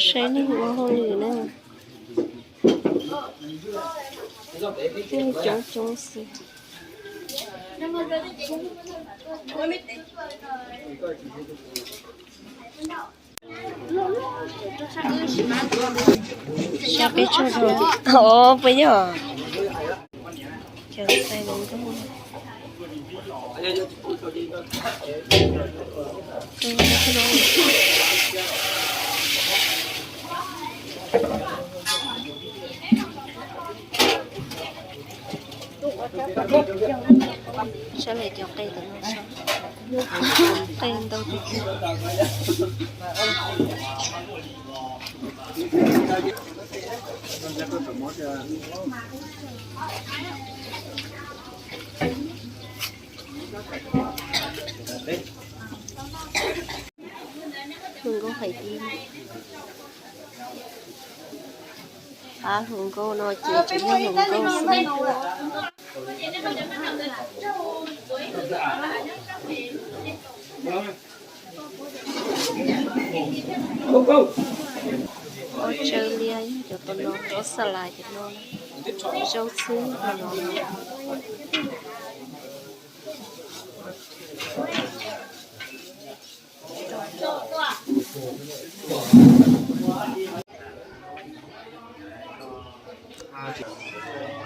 Saib neeg ua hauj lwm na. Coob coob xwb. Sab peb tsaug zog. Os, puas yog? Cov ntxhais hluas nkauj. Saib lawv cov qe tam no, qe ntau tiag tiag. Hluas nkauj hais tias, pab hluas nkauj no ces tseem yog hluas nkauj xwb. Ob tsawb liab yog cov tau no, ob xa las cov no, zaub txhwb no.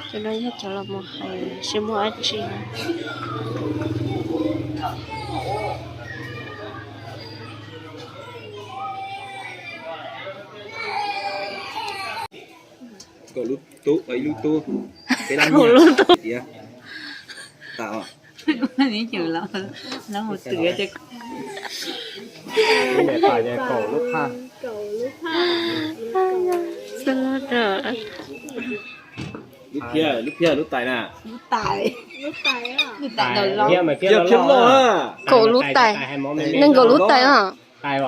Cov no yog cov los mus hais seb muaj dab tsi. Kaum lub tub, ib lub tub, peb lab nyiaj tias tas os. Kaum lub phaj. Lub phiaj, lub phiaj, lub tais na. Phiaj mas phiaj loj, kaum lub tais, nees nkaum lub tais os. Tais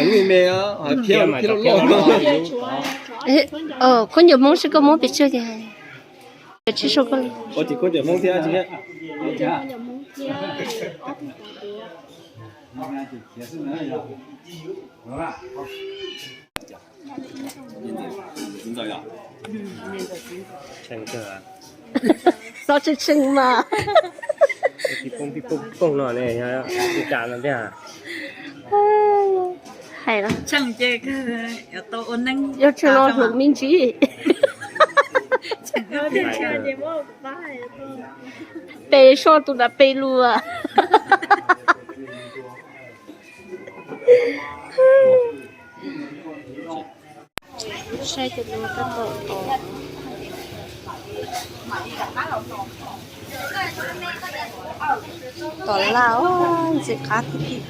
lub me me, phiaj mas phiaj loj loj. Khaub ncaws Hmoob seb koj muab pes tsawg ces hais. Tsis sau koj li. Ua tsis khaub ncaws Hmoob thiab tsis. Xob tshee tshee mas. Pib poob pib poob poob no ne, yog cas no thiab. Hais los, yog tshee no hloov me ntsis. Pes soj tus nram pes lus. Saib cov no tab tom tom. Tom laj os, ntxim qab tiag tiag.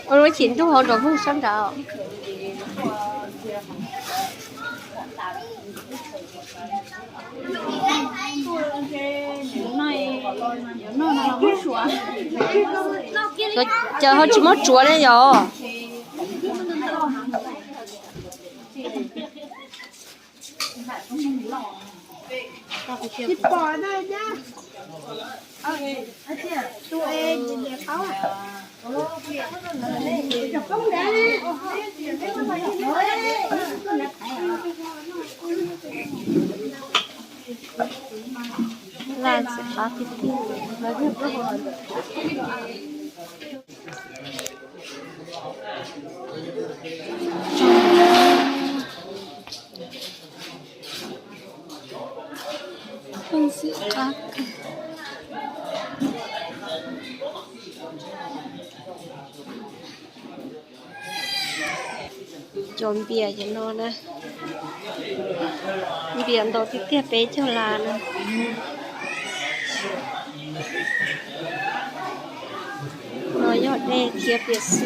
Ua lub chim ntuj hauv nroog Hmoob sab nraud. Cov ho tsis muab tsuav li yog. Laj ntxim qab tiag tiag. Ntxim qab kawg. Cov npias cov no na, npias ntau tiag tiag, peb caug las na. No yog dej thiab piam xwb.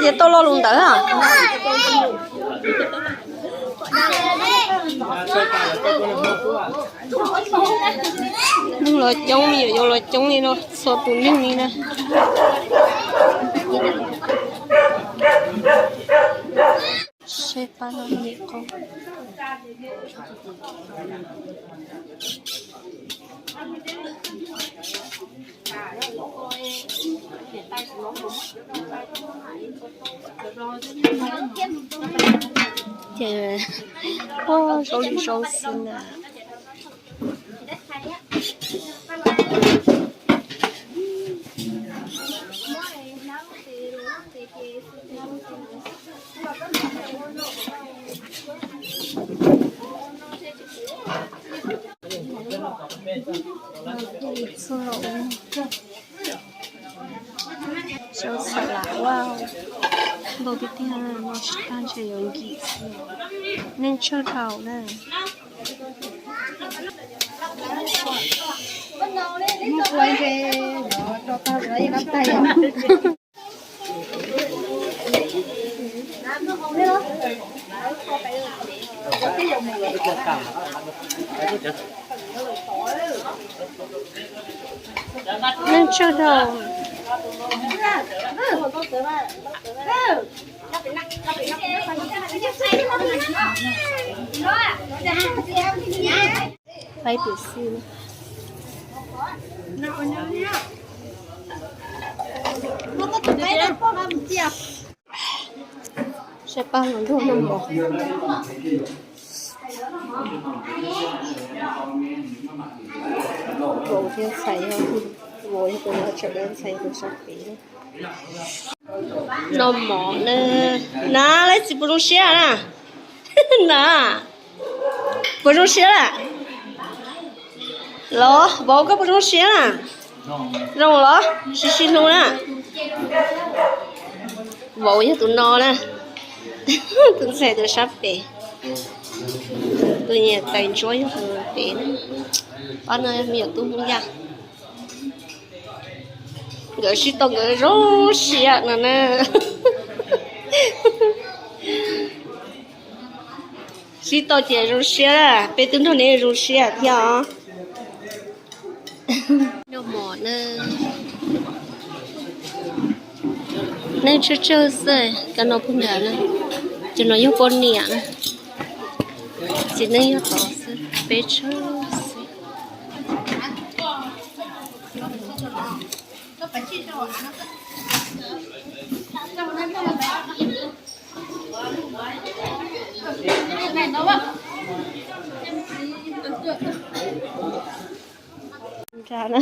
Ces tau lo lus ntawd a. Neeg los coob, me nyuam yaus los coob li no, txhua tus neeg li na. Seb pab no li qo. Ces, o, zoo li zoo xwb na. Txhua, txhua lam ua ntau tiag tiag, no tsis tag ntshe yuav nkim xwb. Neeg tsawg dhau na. Neeg tsawg dhau. Faib tim xwb. Saib pab hluas nraug noj mov. Vauv thiab ntxhais, vauv yog tus no, tsam ntxhais yog tus sab pem. Noj mov na. Na, leej txiv puas zoo siab na? Na, puas zoo siab na? Los vauv koj puas zoo siab na? Zoo los sib sib hlub na. Vauv yog tus no na. Tus ntxhais tus sab pem. Tus niam tais ntsuab yog tus pem. Pab no me nyuam tub Hmoob Yaj. Nkawd sib tau nkawd zoo siab no na. Sib tau ces zoo siab, peb twb nrog neb zoo siab thiab os. Noj mov na. Neeg tsawg tsawg xwb, kab no pug nrad na. Cov no yog poj niam na. Txiv neej yog tod xwb, peb tsawg xwb. Nra na.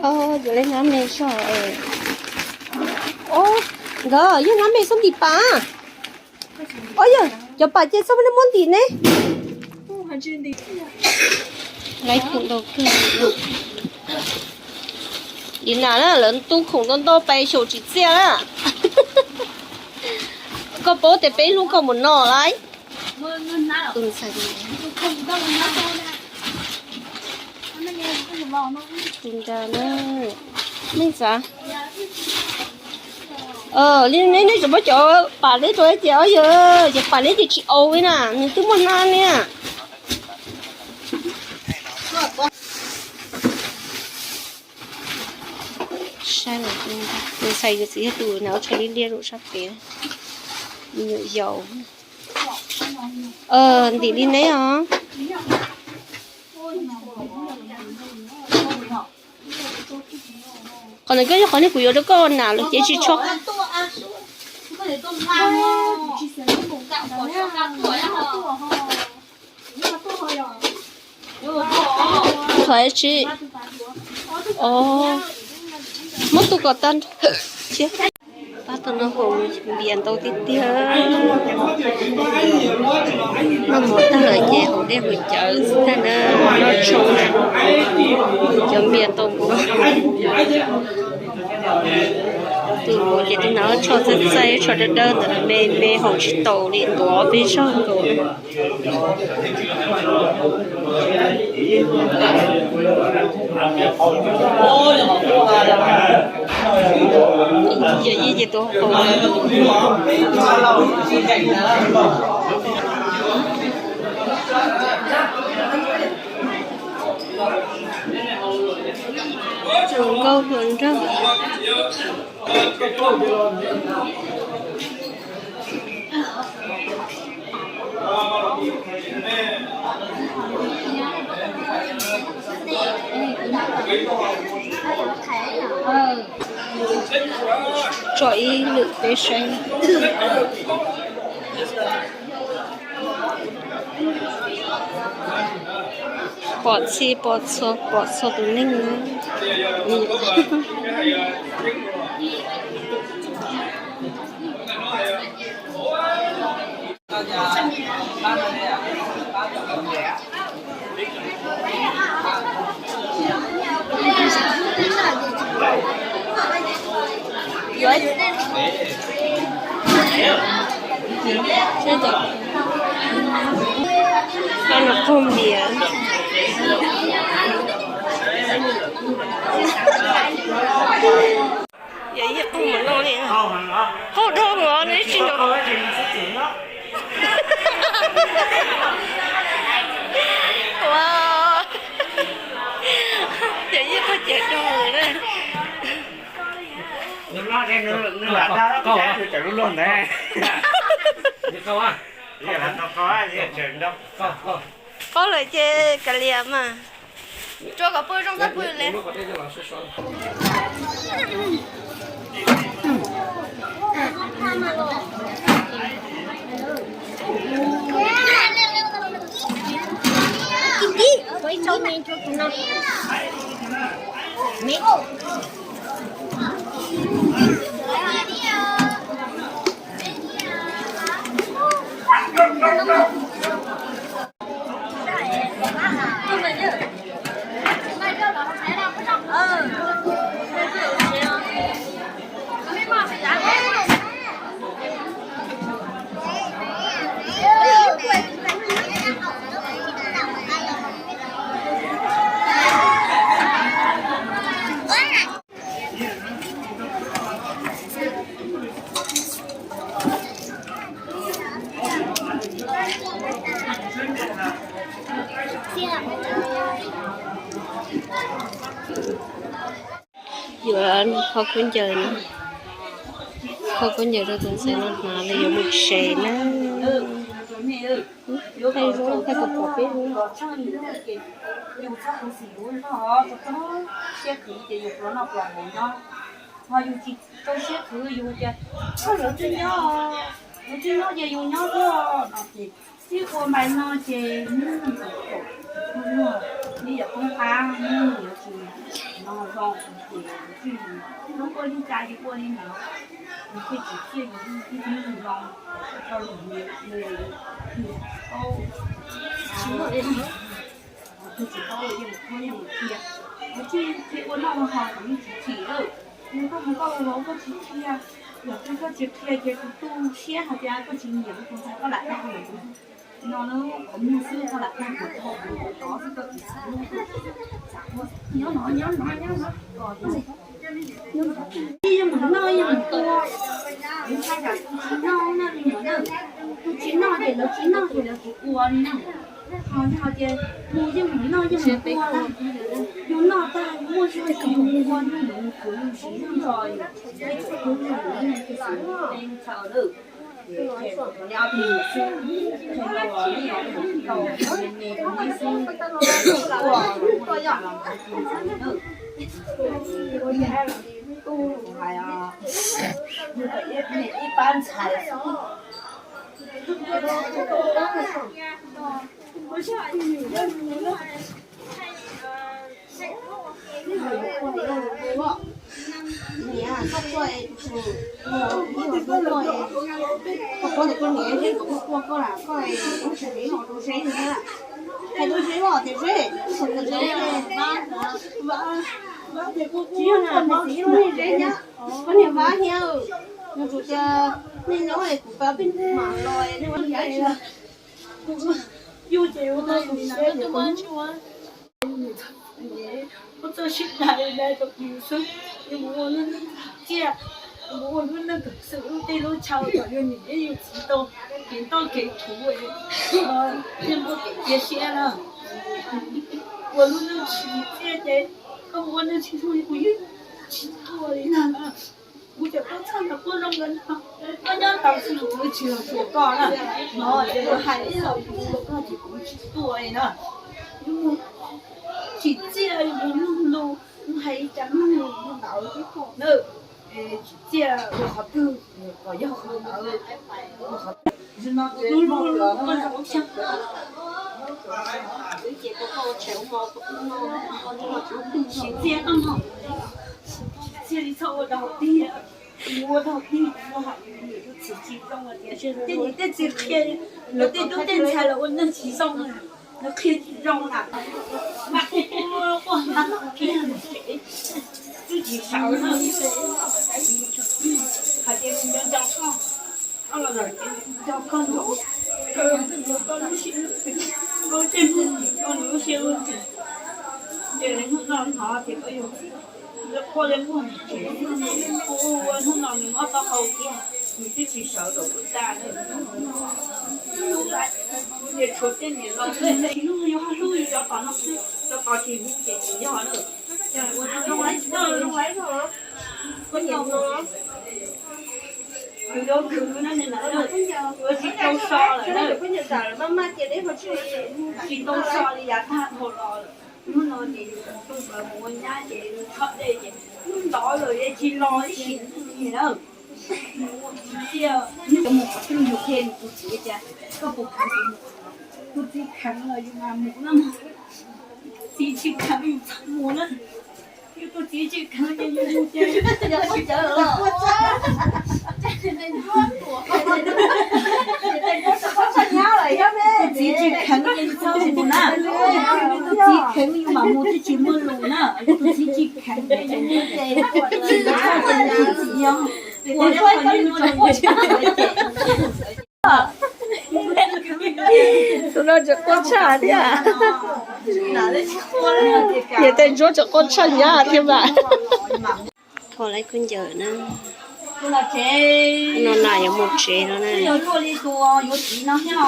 Yuav le hnab me zog. Nkawd yog hnab me xob ntim pas. Os yog cov pas ces txhob muab ntim ne. Laiv khoom ntau kawg. Li na, lawv tu khoom ntau ntau pais xyaum tsim txiaj na. Koj paub tias peb hlub koj mus no laiv. Tus nra na, nej xav, li neb, neb tseem muab cov pas neb rau ces, o yog cov pas neb ces tsis au li na, nws twb muaj hnab ne. Saib, tus ntxhais yus txiv yog tus hnav tsho liab liab rau sab pem, me nyuam yaus. Ntim li neb os. Qhov no koj yog qhov niag kuv yuav rau koj nas los ces tsis tshua. Qhov tsis, o, muab tu kom tag. Pab tus no haus npias ntau tiag tiag. Noj mov tag lawm ces haus dej haus cawv xwb tag na, noj tshoob na. Cov npias ntau mus no. Tus ces tus hnav tsho txaij txaij, tsho dawb dawb ntawd me me haus tsis taus li, ntuav peb zaug nkaus. Yawm yij ces tus hauv paus. Hluas nkauj hluas nraug. Tso ib lwm peb saib. Pom txhij pom txhua, pom txhua tus neeg na. Qhov no qhov npias. Yog ib qho mus noj li, qhov dhau mus nws tsis nrov. Ua, yog ib qho cev dhau na. Qaub lawm ces kav liam mas. Tso kom pw zoo txhob pw li. Yuav kho khaub ncaws no, kho khaub ncaws rau tus ntxhais no hnav los yuav mus tsev na. Yus txhob khuv xim lub zog, txhob siab qis ces yus pluas noj pluas haus nyob. Ho yus tsis txaus siab qis yus tias, koj lawv tsis nyob, lawv tsis nyob ces yus nyob thiab no ces sib ua npaim no ces nws yog poob qab, nws yuav tsis no zoo ces yus tsis ua li cas yus ua li ntawd, yus thiaj tsis thiaj yus ib hnub zoo rau lwm hnub. Tsis paub, tsis paub yeej mus qhuab yeej mus qhia, ua tsis ua noj ua haus kom yeej tsis chim lawm. Nws koj mus koj ua los koj tsis qhia, yog koj tsis qhia ces kuv tu siab hais tias koj tsis nyiam kuv tus ntxhais koj lam dag kuv no, qhov muag xwb koj lam dag kuv tau kuv tov xwb koj tsis xav hlub. Nyob no nyob no nyob no, yeej mus noj yeej mus tua, kuv ntshai tsam kuv tsis noj no li no na, kuv tsis noj ces lawv tsis noj ces lawv tsis ua li na. Ho yog hais tias yus yeej mus noj yeej mus ua, yus noj tag yus muaj zog ces yus mus ua yus mus khwv yus siv zog ntso, peb tsis khwv yus mus ua yus xwb, peb txhaw lawm. Ces ob tug xwb, qhia los yeej yog tau me me rau neb xwb, ua los ua li cas los mus ua li ntawd na. Kuv hais os, yus kom ib pab ntxhais xwb. Niam, koj quaj es kuv tsis mus, kuv ib tug hlub koj es, koj paub tias koj niam zeb kom koj quaj koj lam koj es ub tsis zeb los rau zeb ntag. Hais rau zeb los tias zeb, kuv niam zeb, Vab, Vab tias koj tsis yog na, koj niam zeb thiab, koj niam Vab thiab, nws tsuas tias nej nyob es kuv pab peb mam los es nej ua li cas tsis los. Kuv yug ces ua tau tus siab ces kuv Muab txoj sia dai dai rau yus xwb, yus mus ua lub neej txiaj, yus mus ua lub neej kawm xwm lub teb lub chaw kom yus niam thiab yus txiv tau kev nroj kev thuv, thiaj muaj kev cia siab na. Ua lub neej tsis txiaj ces koj mus ua neej tsis zoo li kuv yeej tsis tuaj li na. Kuv cov tub txhawj ntawd kuj zoo nkauj no, koj nyob tau xwb los kuv tsis los xyuas koj na. No ces lawv hais ib los kuv xyuas koj ces kuv tsis tuaj li na. Yus mus tsis txiaj, yus mus mloog lus, mus hais cas mloog lus ntawd thiab koj na. Tsis txiaj ua qhov twg kom yog qhov ntawd. Ua qhov twg, lub lub koj zoo xyoo, ces koj ua tshais ua hmo, tsis txiaj koj mog. Tsis txiaj li txhob ua dog dig, ua dog dig ua hais yus niam yus txiv tsis zoo, tej niam tej txiv qhia lawv tej tub tej ntxhais los ua neeg tsis zoo na. Lawv qhia tsis zoo na, mas quaj quaj quaj mas kiag, twb tsis sawv na. Hais tias nco nco koj, koj los lawm ces nco koj nco, koj lub siab lub ntsws, koj tej muag, koj lub siab lub ntsws, ces hnub no hnov tias koj yuav quaj li muaj, hnub no nws mob taub hau tiag, nws twb tsis sawv rau kuv tag. Hlub, ces tshuav tej niam laus xwb, hlub yog hlub cov tom no xwb, cov tom tsis hlub ces tsis yog na. Ua zoo, zoo lawm, ua zoo lawm. Tus yuav khwv no, ua tsis tau so lawm na. Tsis tau so li yav tag dhau los lawm. Hnub no ces yus tus ntawd mus ua nyab ces yus tshov dej ces hnub ntawd lawm es tsis los ib sim neej li na. Mus ua txiv tiag, mus qhov twg yus qhia yus tus txiv tias koj puas kheev kuv mus, tus txiv kheev los yus mam mus na, txiv tsis kheev yus txhob mus na. Yus tus txiv tsis kheev ces yus mus ces tus txiv tsis kheev ces yus txhob mus na. Yus tus txiv kheev yus mam mus twb tsis muaj lus na. Yus tus txiv tsis kheev ces yus mus ces tsis txhob mus, yus tus txiv yog ua li qhov nej nug. Tus no tseem quaj tshaj thiab. Niam tais Ntsuab tseem quaj tshaj nyab thiab mas. Thov lawv kuj ncaws na. No na yuav mus tsev no na. Yuav luaj li tus yuav txiv no thiab.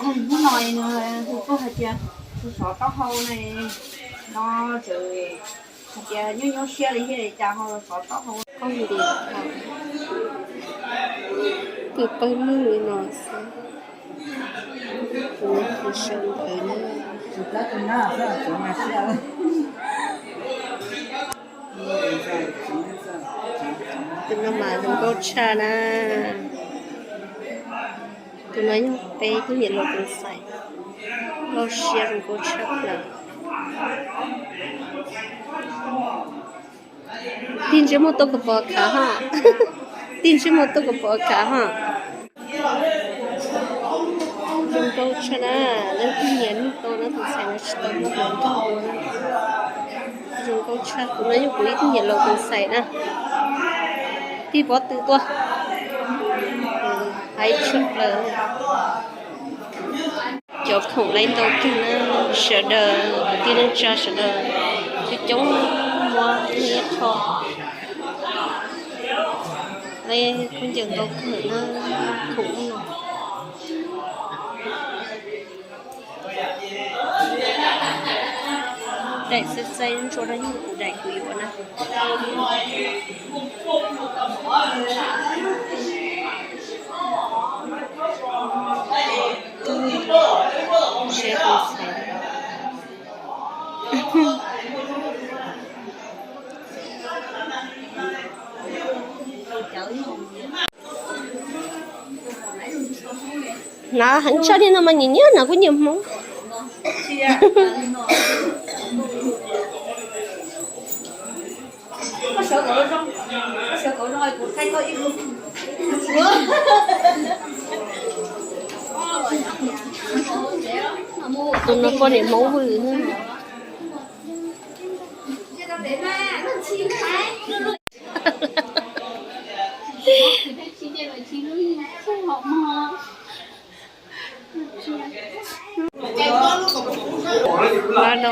Hnub no nws hu tuaj hais tias tus xov taub hau na, no tseem hais tias nyuaj nyuaj siab li thiab li cas ho xov taub hau. Qoj nti, tus pawg lug li no xwb. Tus no tus sau ntawv na. Tus no mas zoo nkauj tshaj na. Tus no yog peb tug niam laus tus ntxhais, loj siab zoo nkauj tshaj plaws. Tij Ntswb muaj tuaj kuv pov khav hos. Tij Ntswb muaj tuaj kuv pov khav hos. Zoo nkauj tshaj na, leej twg nyiam nug tau na, tus ntxhais no tsis tau nug tus nkauj na. Zoo nkauj tshaj, tus no yog kuv ib tug niam laus tus ntxhais na. Tij Pob Tw tuaj. Hais tshaj plaws. Cov khoom lawv ntau kawg na, sawv daws kwv tij neej tsa sawv daws coob coob muab ib qho. Lawv khaub ncaws ntau kawg na, khoom no. Daim xwb xaib ntsuab no yog kuv daim kuv yuav na. Seb tus ntxhais na, heev tshaj li no mas nyiam nyiam na, kuj nyiam Hmoob. Tus no poj niam Hmoob Vwm. Vaj no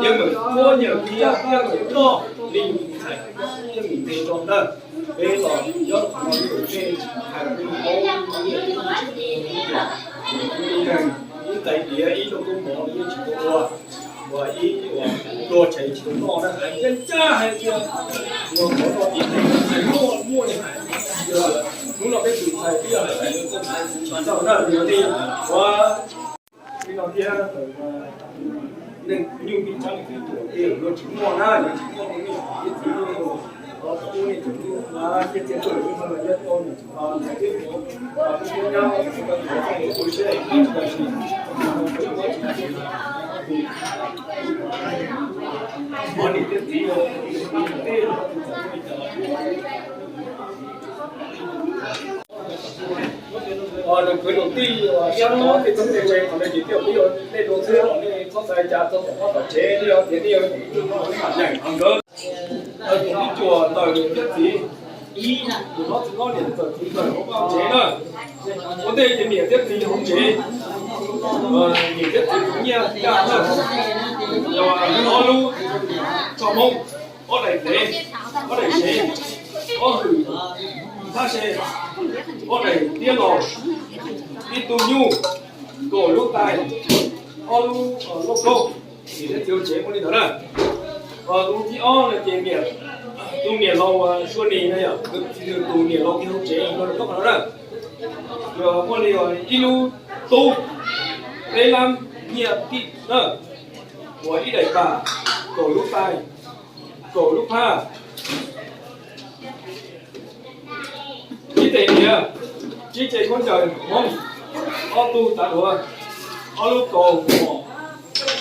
Yeej meem puab nyiam tias yeej meem noj li ntxhais, yeej meem ntev rau ntawd. Peb los nyob rau qhov no ib tug tej hais rau peb paub, ib tug neeg, ib tais diav, ib lub koob mov los yeej tsis tau ua, uas ib uas pluag tshais tsis tau noj na, hais ncaj ncaj hais tias uas qhov no ib tug ntxhais muaj muaj li hais, hnub no peb tus ntxhais twb yog hais tias txawj ntxhais tsis tau na, li uas li no thiab ntawm neeg nyuj vij tsab li twb tuam tej luag tsis muaj na, yuav tsis muaj tus nej ib txwv ua tus nej tus nej txiaj txiaj tuaj lawm no los nyob tau ntxhais twb mus tus nyab tus siab ib tsis tau si mov niam thiab txiv tej Nws khwv tus tij sab tod tej txheeb tej ze qhov no ces twb yog peb yuav nej dua xwb, nej txhob xav cas txog tom qab tom tsev, nej yog tias nej yog ib tug neeg mam nyeem qhov nkawd tus tij cuam ntawm niam thiab txiv, tus hlob txiv hlob niam ntxawm txiv ntxawm hauv vaj hauv tsev na. Ua ntej ces niam thiab txiv hauv tsev, niam thiab txiv tus nyiaj ncaj na, yog ob lub tso hmoob, ob daim tev, ob daim sev, ob hwm tab se, ob daim tiab los, ib tug nyuj, kaum lub tais, ob lub lauj kaub, niam thiab txiv hauv tsev muaj li ntawd na. Tus thib ob no ces niam, tus niam laus Sua Nis na yom, tus niam laus hauv tsev no rau txoj qhov no na. Yog muaj li ib lub tub, peb lab nyiaj tij na, uas ib daim pam, kaum lub tais, kaum lub phaj, ib tes diav, tsib ce khaub ncaws hmoob, ob tug tav duav, ob lub kaus mom,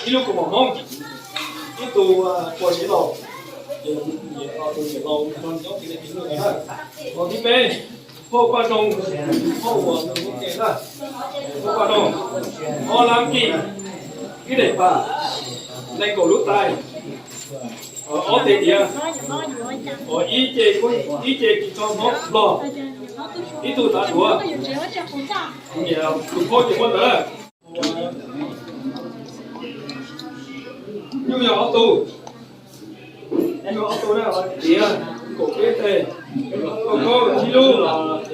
ib lub kaus mom hmoob, ib tug puas sev laus, tus niam laus no nyob txiv neej txiv luj na. Tus thib peb, phauj Paj Roog, phauj uas nug lub npe na, phauj Paj Roog, ob lab kij, ib daim pam, nees nkaum lub tais, ob tes diav, ib ce, ib ce ris tsho hmoob nplog, ib tug tav duav, tus phauj ces muab ntawd. Nyuj yog ob tug, nyuj ob tug na, tiav kaum peb teg, kaum kaum tsib lub,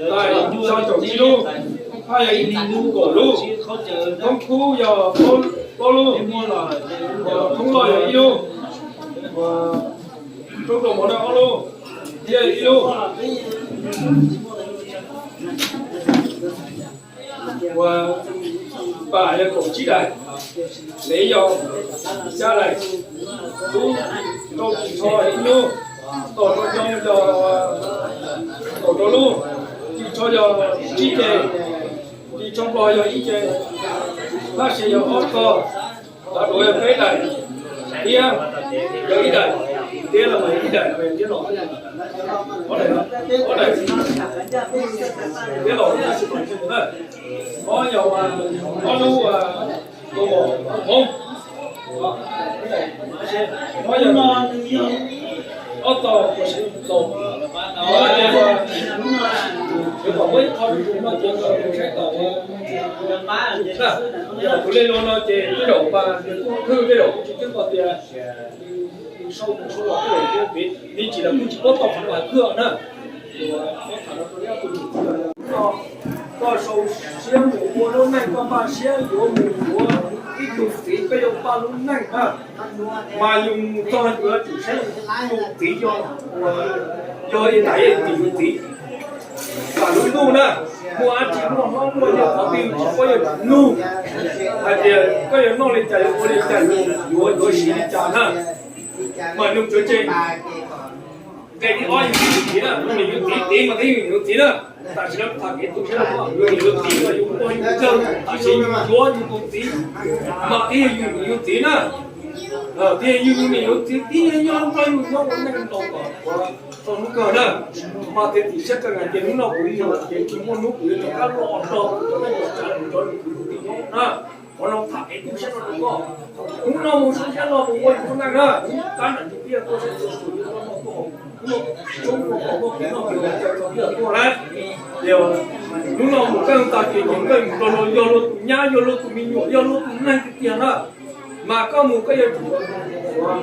tais xya caum tsib lub, phaj yog ib kaum lub, thoob kub yog plaub lub, thoob loj yog ib lub, roob rau mov na ob lub, thiab ib lub. Uas pam yog kaum tsib daim, lev yog xya daim, tub rau ris tsho ib lub, tom rau nyoo yog kaum rau lub, ris tsho yog tsib ce, ris tsho nplog yog ib ce, laj se yog ob tog, tav duav yog peb daim, tiab yog ib daim, tiab los mas ib daim, tiab los, ob daim, ob daim, tiab los, ob yog, ob lub, kaus mom hmoob, ob yog, ob tog, kaum sev laus, ob ces, yuav kom muab ib qho rau tus no ces saib tom na, yog tus lej lug no ces tej zaum mas nws kuj khwj, tej zaum kuj tsis txawj qhov tias nws sau mus sau los tej zaum kuj piv, nws tsis los kuj tsis paub tau qhov no hais khwj na. Koj sau siab mus ua lub neej, koj npaj siab yuav mus yuav ib tug txiv, peb yuav npaj lub neej na. Mas yus mus txog yuav tsum saib yus tus txiv yog, yog ib tag yog tim yus txiv. Tam lub ntuj na, muaj dab tsi muaj hlob muaj yau qhov twg tsis paub yog nug hais tias koj yuav noj li cas yuav ua li cas yuav yuav siv li cas na. Mas nug tsuav tseg. Nqe thib ob yog yus tus txiv na, yus txiv tiv mas twb yog yus tus txiv na. Tam sim no tham kev tu siab, yus tus txiv mas yus pog yus tsawg, tam sim yus yuav yus tus txiv mas twb yog yus tus txiv na. Thiab yus niam yus txiv thiaj nyob nrog yus nyob ua neej los kom ua txog hnub kawg na. Mas tias tim siab kawg hais tias hnub no kuv yog ces tsis muaj hnub kuv yuav rov qab los rau kuv cov neej los tsa los rau kuv tus tij Hmoob na. Qhov no tham es tu siab no rau koj. Hnub no mus sib sab los mus ua yus lub neej na, hnub qab nram ntsis tiaj tuaj saib txog tus yus no tuaj, hnub no tsob ua kom muaj kev noj kev haus caw txog tiaj tuaj na. Hnub no mus kawg tag ces nyob kawg mus rau luag yog luag tus nyab yog luag tus me nyuam yog luag tus neeg tiag tiag na. Mas koj mus koj yuav tsum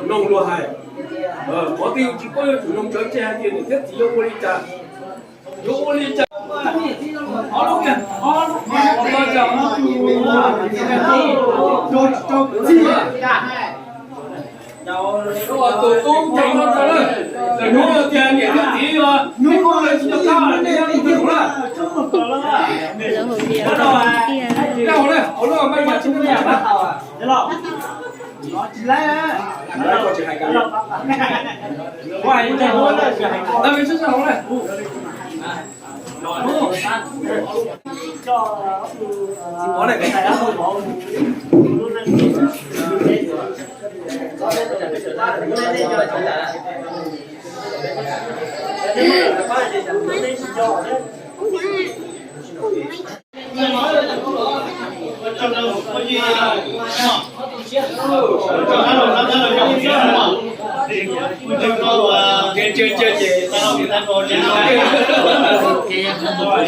mloog luag hais. Qhov twg yus tsis paub yuav tsum mloog tsawv tseg hais tias niam thiab txiv yuav ua li cas, yuav ua li cas. Tus tub nrog no tau, tus hnub tias niam thiab txiv os, hnub no lawv tsis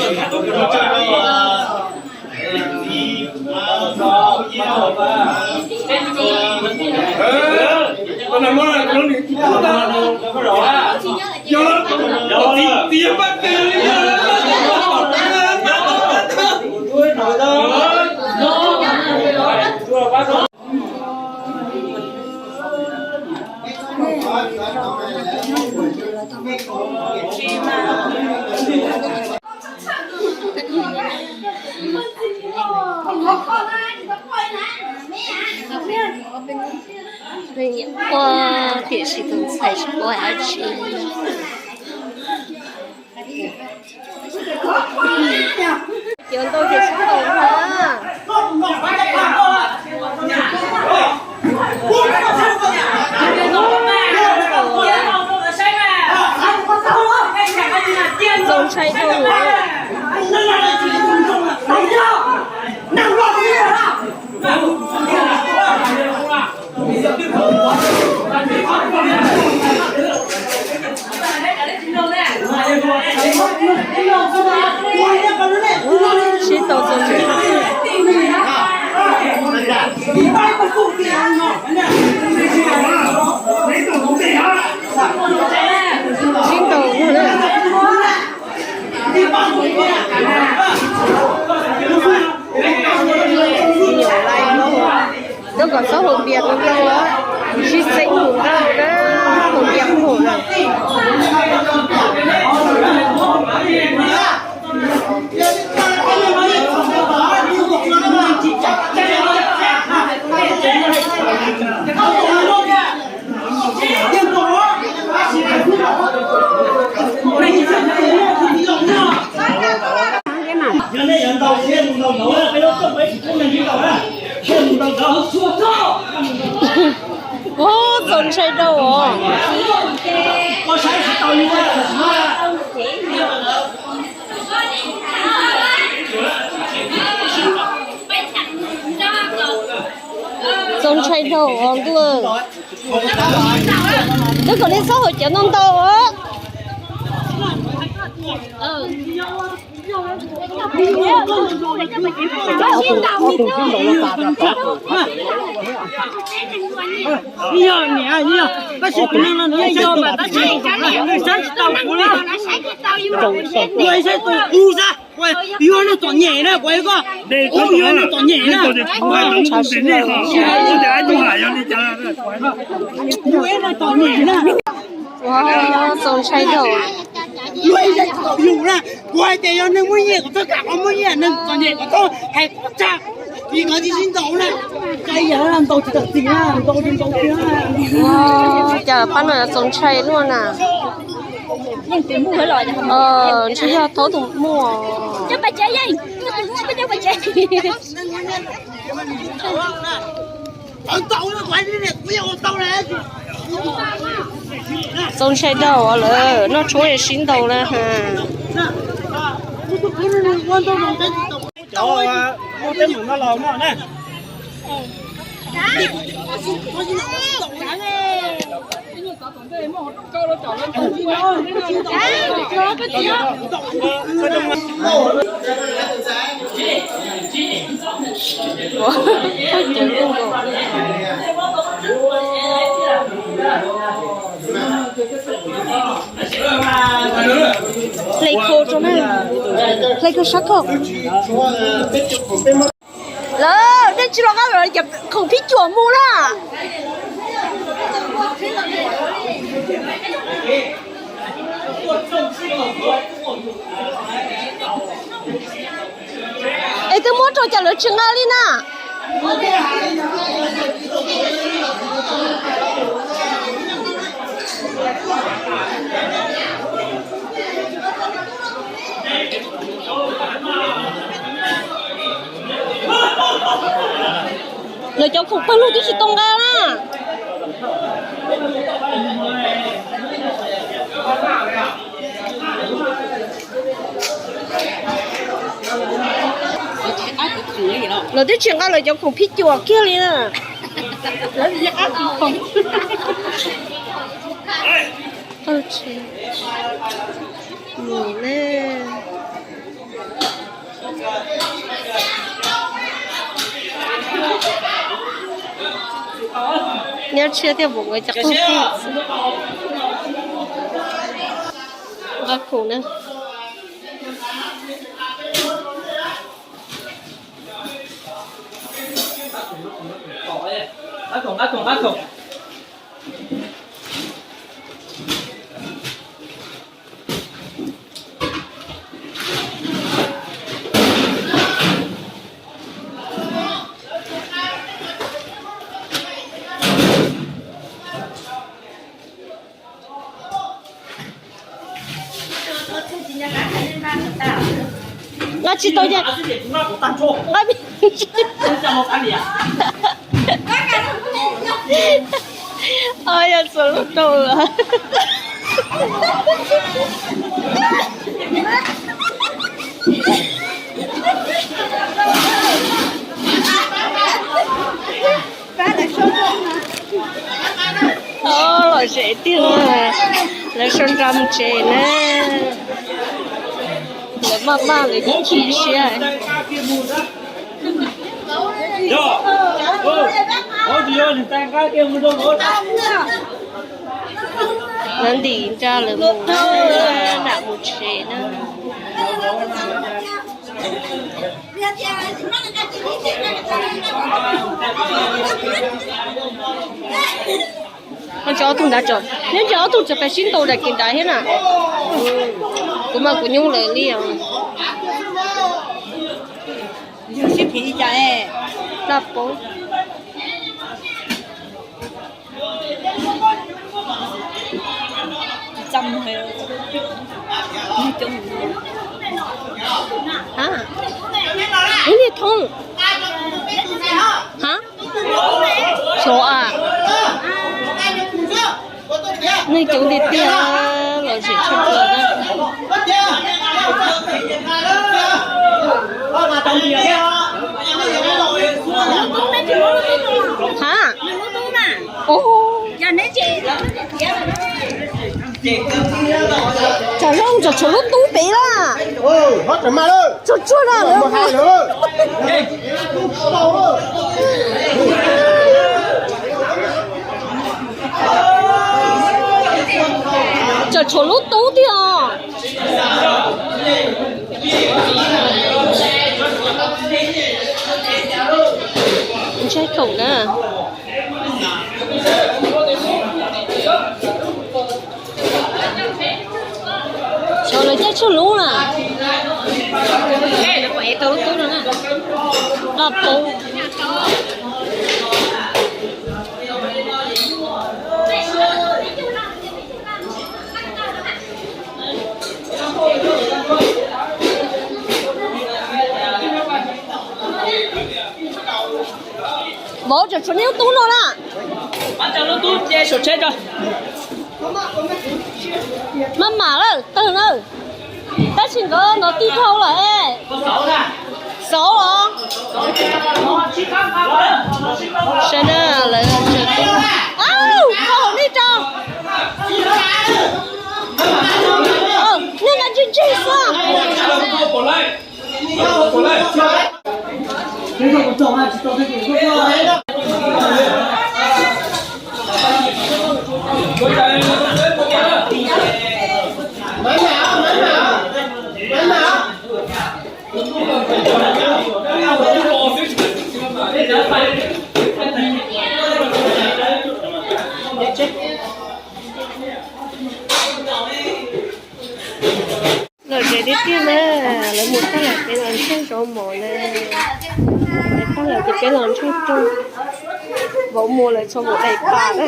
tau qab, lawv tsis tau qab. Lawv hauv tias, hauv tias. Ua tiam sis tus ntxhais tsis ua dab tsi. Cov ntau ces sab nkaus na. Txaus ntshai dhau lawm. Sib tau txaus ntshai. Sib tau ua na. Nyuam lais no, nyob kom txhob haus npias ntau ntau, sib xeeb mus ntau na, haus npias qhuav lawm. Ub, txaus ntshai rau os. Txaus ntshai dhau os ntuj. Twb kom nej txhob haus cawv ntau ntau os. Yog niam yog, tab sis tus neeg no nws yeej yog mas tab sis nws saib tsis tau kuv li. Kuv saib tau kuv xwb. Yog neeg txom nyem na, kuv hais koj, kuv yog neeg txom nyem na. Kuv yog neeg txom nyem na. Ua, txaus ntshai dhau. Luag ib zaj tsis tau yus na, kuv hais tias yog neeg muaj nyiaj kom txhob kam qhov muaj nyiaj, neeg txom nyem kom txhob hais qhov tshaj, vim qhov tsis sib ntaus na. Cas ib yam ntaus tsis tawm txim na, ntaus tsis ntaus tiag na. Ua, cas pab no txaus ntshai luaj na. Ntshe yog thaub tus muaj. Tus muaj pab cov yeej, tus muaj pab cov pab cov. Txaus ntshai dhau lawm, noj tshuab sib ntaus na. Hle khau rau na, hle khau sab khau. Lawm, nej tsis los qab lawm, cov khoom phib cuam mus na. Es twb muab rau cas lawv tsis nqa li na. Lawv cov khoom pawg lug twb tsis tau nqa na. Lawv twb tsis nqa lawv cov khoom phib cuam kiag li na. Nyob tshiab thiaj pom nkawd cov qub qub xwb. Nqa khoom na. Nqa tsis tau, nqa yog txog lub rau lawm. Ob, lom zem tiag, lawv sau nra mus tsev na. Lawv maj maj lawv yeej chim siab. Lawv ntim nra lawv mus na, nram mus tsev na. Cov ob tug ntawd tso, nyob cov ob tug txawm pes sib ntaus daim kev ntawd thiab na. Kuv mas kuv nyuaj lawm li os. Plaj paub. Ub, niag thoob. Ha? Xyov a. Neeg coob tiag tiag, lom zem tshaj plaws na. Ha? Ub. Tsam Looj tseem tshuav lub tub pem na. Tsuag tsuag na. Tseem tshuav lub tub tiag os. Ntshai khoom na. Xyov lawv caij tsawg lub na. Loj pub. Vauv tseem tshuav niaj hnub tub no na. Maj mam lawm tawg na. Tab sis nkawd no tij dhau lawm es. Xauv os. Saib na, lawv tseem tub. Au, qhov hauv nej tso. Nej nqa ntseg ntseg xwb. Lom zem tiag tiag na, lawv mus tag lawm peb los ntseg zov mov na. Lawv tag lawm ces peb los ntseg rau. Vauv mus lawv txhua mus daim pam na.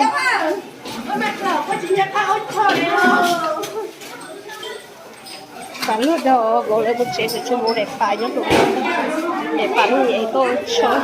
Pam luaj dog, vauv lawv mus tsev tseem tshuav mus daim pam nyob rau, daim pam lub es tuaj tshawb.